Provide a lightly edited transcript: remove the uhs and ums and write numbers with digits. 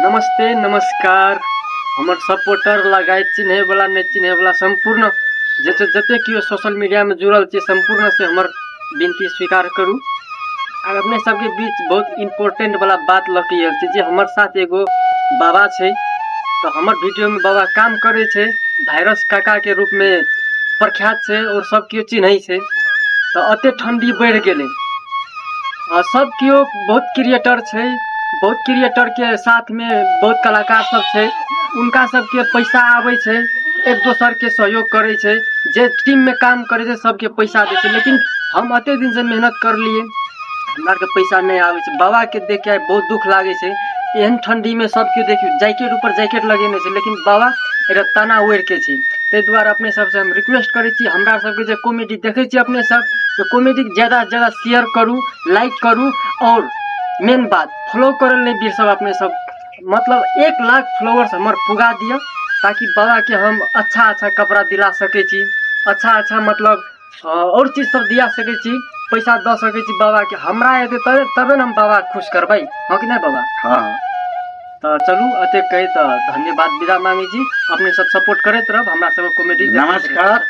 नमस्ते नमस्कार। हमर सपोर्टर लगायत चिन्हैवला नहि चिन्हैवला सम्पूर्ण जते जते केओ सोशल मीडियामे जुड़ल छी सम्पूर्ण से हमर विनती स्वीकार करू। आर अपने सबके बीच बहुत इम्पोर्टेंट वाला बात लऽ के आयल छी जे हमर साथ एगो बाबा छै, तऽ हमर वीडियोमे बाबा काम करै छै, वायरस काका के रूपमे प्रख्यात छै और सब केओ चिन्है छै। तऽ एते ठंडी बढ़ि गेलै आ सब केओ बहुत क्रिएटर छै, बहुत क्रिएटर के साथ में बहुत कलाकार सब छै, उनका सबके पैसा आबै छै, एक दोसर के सहयोग करै छै, जे टीम में काम करै छै सबके पैसा दै छै। लेकिन हम एते दिन से मेहनत करलियै, हमरा आरके पैसा नहि आबै छै। बाबा के देख के बहुत दुख लागै छै। एहन ठंडी में सब केओ देखियौ जैकेट ऊपर जैकेट लगेने छै, लेकिन बाबा एकरा ताना ओढ़ि के छै। ताहि दुआरे अपने सबसँ हम रिक्वेस्ट करै छी, हमरा सबके जे कॉमेडी देखै छी अपने सब, तऽ कॉमेडीके ज्यादासँ ज्यादा शेयर करू, लाइक करू, आओर मेन बात फॉलो करल नहि बिसरब अपने सब। मतलब 1 लाख फॉलोअर्स हमर पुगा दिअ, ताकि बाबाके हम अच्छा अच्छा कपड़ा दिला सकै छी, अच्छा अच्छा मतलब आओर चीज सब दिया सकै छी, पैसा दऽ सकै छी बाबाके। हमरा एतै तबे ने हम बाबाके खुश करबै, हँ कि नहि बाबा? हँ, हँ। तऽ चलू एतेक कहि तऽ धन्यवाद विदा मांगै छी। अपने सब सपोर्ट करैत रहब हमरा सबके कॉमेडी। नमस्कार।